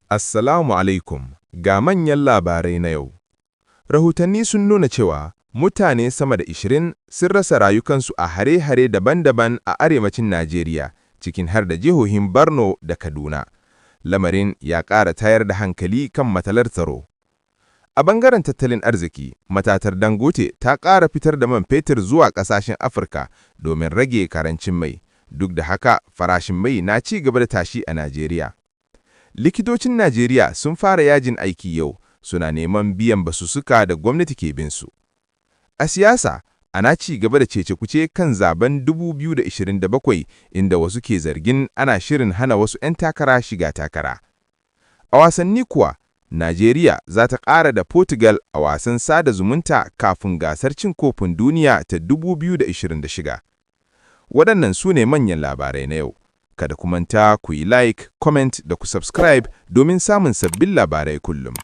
Assalamu alaikum, ga manyan labarai na yau. Rahotanni sun nuna cewa mutane sama da 20 sun rasa rayukansu a hare-hare daban-daban a arewacin Najeriya, cikin har da jihohin Borno da Kaduna. Lamarin ya ƙara tayar da hankali kan matsalar tsaro. A bangaren tattalin arziki, matatar Dangote ta ƙara fitar da man fetur zuwa ƙasashen Afirka domin rage karancin mai. Duk da haka, farashin mai na ci gaba da tashi a Najeriya. Likitocin Najeriya sun fara yajin aiki yau, suna neman biyan basussuka da gwamnati ke bin su. A siyasa, ana ci gaba da cece-kuce kan zaben 2027, inda wasu ke zargin ana shirin hana wasu 'yan takara shiga takara. A wasanni kuwa, Najeriya za ta ƙara da Portugal a wasan sada zumunta kafin gasar cin kofin duniya ta 2026. Waɗannan su ne manyan labarai na yau. Kada ku manta ku yi like, comment da ku subscribe domin samun sabbin labarai kullum.